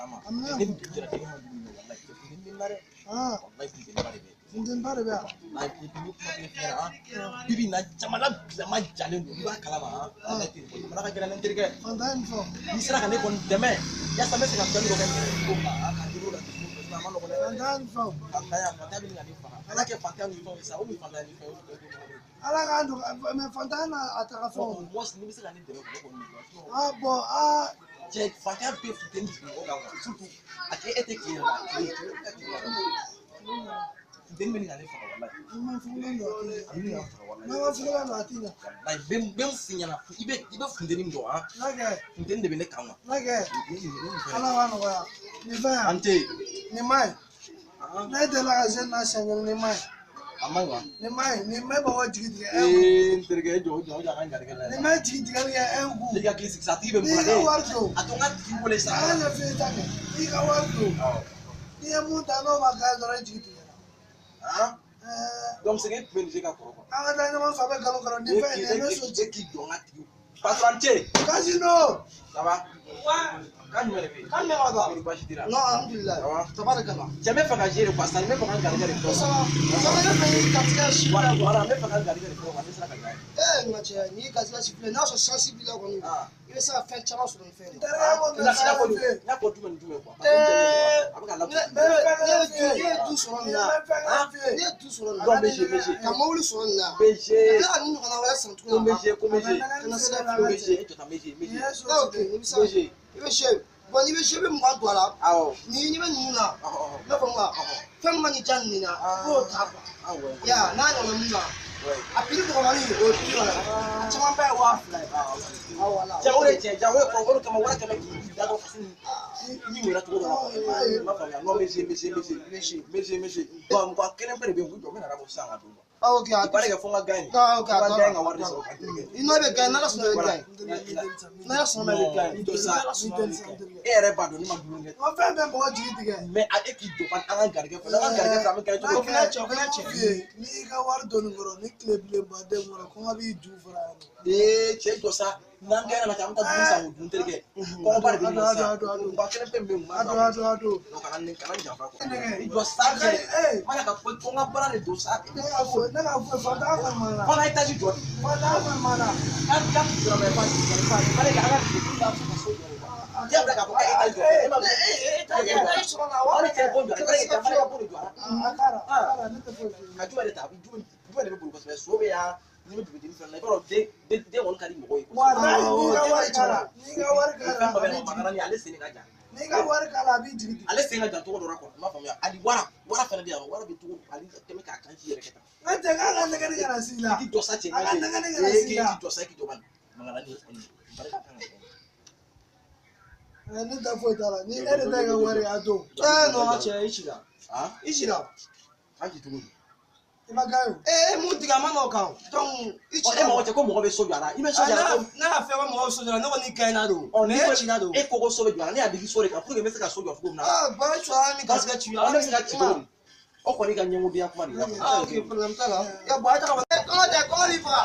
kalama. Ne bɛ dugu jɛra tɛgɛ ma dumuni kɛ walayi cɛ funteni bɛ n na dɛ. Walayi funteni ba de bɛ. Funteni ba de bɛ yan. Walayi funteni kuma tɛ f'i ɲɛna bibi in na jamana bilama jalen don i b'a kalama walayi teri jamana ka gɛlɛn ne terikɛ. Fantan ye nin fɔ. N'i sera ka ne kɔni dɛmɛ yaasa n bɛ se ka fɛn dɔ kɛ n yɛrɛ ye cogo min na ka di ka dusu parce que a ma nɔgɔn dɛ. Fantan ye nin fɔ. Fantanya fantanya bɛ ka ne faga ala kɛ fantan ni fɛnw ye sa o min fantanya ni fɛnw ye. Ala k'an don mais fantan n'a a ta ka Bon, fɛnw. au moins n'i bɛ se ka ne dɛmɛ k'o kɔni Ah bon ah. Cɛ fantanya bɛ funteni jigin mɔgɔ kan quoi surtout a tɛ e tɛ tile yɛrɛ la tile tile ka tile la funteni bɛ nin ka ne faga walayi. Ni ma fugulan don a t'i ɲɛ. A bɛ nin ka faga walayi. N'a ma fugulan don a t'i ɲɛ. Walayi n bɛ mun f'i ɲɛna i bɛ funteni min dɔn N'a kɛ. Funteni de bɛ ne kan quoi. N'a kɛ. Ala b'a nɔgɔya. Nin fɛn yan. An tɛ yen. Nin ma ɲi. Ne delila ka se nin na siɲɛ kelen nin ma ɲi. A ma ɲi wa? Nin ma ɲi nin bɛ mɔgɔ jigi tigɛ un coup. Ee n terikɛ e jɔ o jɔ o jɔ a ka n garijɛgɛ la. Nin bɛ jigi tigɛli kɛ un coup. Ne ka hakili sigi sa a tigi bɛ n N'i bolo ka wari don. A to n ka tigi wele sa. A y'a ɲɛf'i ye ta kɛ. N'i ka wari don. N'i ye mun ta n'o ma k'a ye dɔrɔn i jigi tigɛra. Donc c'est que e tun bɛ nin se ka kɔrɔ quoi. An ka taa ɲɔgɔn fɛ a bɛ nkalon kɔrɔ nin fɛn in nin ye ne so E k'i jɔ n ka tigi. Patron ce. Casino. Ça va? Kan jumɛn de bɛ yen? Kan jumɛn b'a Kɔni baasi t'i la? Non, alhamdulilayi. Ça va? Tabarikala. Cɛ n bɛ fɛ ka gérer quoi sisan n bɛ fɛ ka n garijɛgɛ de fɔ. Ça va. Ça va ne fɛ y'i garijɛgɛ si Voilà filɛ quoi. voilà n bɛ fɛ ka n garijɛgɛ de fɔ quoi ne sera ka gagner. Ee n ka cɛ n'i y'i garijɛgɛ si filɛ n'a sɔrɔ chance b'i la kɔni i bɛ se ka fɛn caman sɔrɔ nin fɛn in na. I n'a fɔ jumɛn ni jumɛn quoi. Ee A bɛ ka la. ne ye du sɔrɔ nin na. Ne ye du sɔrɔ nin na. Donc n bɛ gérer n bɛ gérer. Ka mobili sɔrɔ nin na. N bɛ Ka gérer. tila ka nin ɲɔgɔnna wɛrɛ san Ko tuguni n bɛ gérer ko n bɛ gérer. Ka na se ka Ko n bɛ gérer e jɔ tan n bɛ gérer n bɛ gérer. Ah, ok, i bɛ se N bɛ gérer. i bɛ se bon n'i bɛ se i bɛ 20 don a la. Awɔ. Ni bɛ ninnu na. N b'a fɔ ma fɛn min ma n'i diya nin na i b'o ta quoi. Awɔ. Ya n'a ɲɔgɔnna min na. A prix dɔgɔmanin o ye 70 ye. A caman ba ye 2000 ye. Ah voilà. Cɛ o de cɛ ja o ye o de kama wari kɛmɛ k'i da dɔn kasi ni ŋɛra cogo dɔ la quoi. I m'a faamuya non n bɛ gérer n bɛ gérer n bɛ gérer n bɛ gérer n bɛ gérer n bɛ gérer bon mɔgɔ kelen pe de bɛ yen k'u jɔ n bɛ na bɔ sisan ka don quoi. Ah ok a I baara kɛ fo n ka gagner. Ah ok Fo n a ka gagner ka wari de sɔrɔ ka n terikɛ. I n'o bɛ gagner n'Ala sɔnna i bɛ gagner. N'Ala sɔnna i bɛ gagner. I jɔ sa N'Ala sɔnna i bɛ gagner. E yɛrɛ b'a dɔn ne ma dumuni kɛ. O fɛn bɛɛ mɔgɔ jigi tigɛ. Mais a e k'i jɔ an ka garijɛgɛ fɛ n'an ka garijɛgɛ fɛ an bɛ gagner cogo O fana cɛ o fana cɛ. N'i y'i ka wari don nin kɔrɔ ni tile bilenba den kɔrɔ kɔngɔ b'i ju fara yan nɔ. Ee cɛ jɔ sa n'an gagner la an bɛ taa dumuni san k'o dun terikɛ. Kɔngɔba de bɛ ne na sisan. Mɔgɔ kelen pe min bɛ yen mun A don a don a don. Non kana ne kana n janfa quoi. I jɔ sa cɛ. Mana ka fɔ ko n ka baara de don sa. Ne k'a fɔ ne k'a fɔ fantan kɔni ma na. Fo an ka étage jɔ de. Fantan kɔni ma na. K'a dɔrɔmɛ ba fallait que an ka tile b'a fɔ ka so jɔ de quoi. Diya bila k'a fɔ k'a étage jɔ. E ma Étage sɔrɔ la wa? Ne cɛ bon jɔ. Fallait ka bon de jɔ a la. A kara a kara ne tɛ foyi f'i ye. Ka jumɛn de ta jumɛn de bɛ boli kosɛbɛ so bɛ yan ni bɛ dugutigi fɛn na i b'a dɔn den den kɔni ka di mɔgɔw ye. Walayi n'i ka wari k'a la n'i ka wari k'a Fɛn la dɔ a bɛ b'i yen nɔ jigi makarani ale sen ka jan. N'i ka wari k'a la a b'i jigi tigɛ. Ale sen ka jan cogo dɔ la quoi i m'a faamuya ani wara wara fɛnɛ bɛ yan nɔ wara bɛ cogo ale tɛmɛ k'a kan ci yɛrɛ kɛ tan. N ka cɛ k'a ka nɛgɛni kana s'i la. I k'i jɔ sa cɛ A ka nɛgɛni kana s'i la. k'i jɔ sa i k'i jɔ bani makarani kɔni barika kan ka kɛ. Ne tɛ foyi t'a la ni e de ta ka wari a don. Ee non cɛ i cira. Ah I cira. An ci cogo di? I ma gagner o. Ee mun tigɛ a ma nɔ kan donc i Ɔ cira. e mago cɛ ko mɔgɔ bɛ so jɔ a la i bɛ so jɔ a la ko. Ne y'a fɛ ko mɔgɔw bɛ so jɔ la ne kɔni gagner don. Ɔ Ne ne cira don. E ko ko so bɛ jɔ a la ne y'a digi so de kan pour que n bɛ se ka so jɔ cogo min na. Ah baara sɔrɔ ala ni garisɛgɛ ci. Ɔ ne bɛ se ka ci cogo di? O kɔni ka ɲɛngodenya kuma de ye. Ah ok problème t'a la. Ya bon a ye taga bɔ. Kɔngɔ tɛ kɔngɔ b'i faga.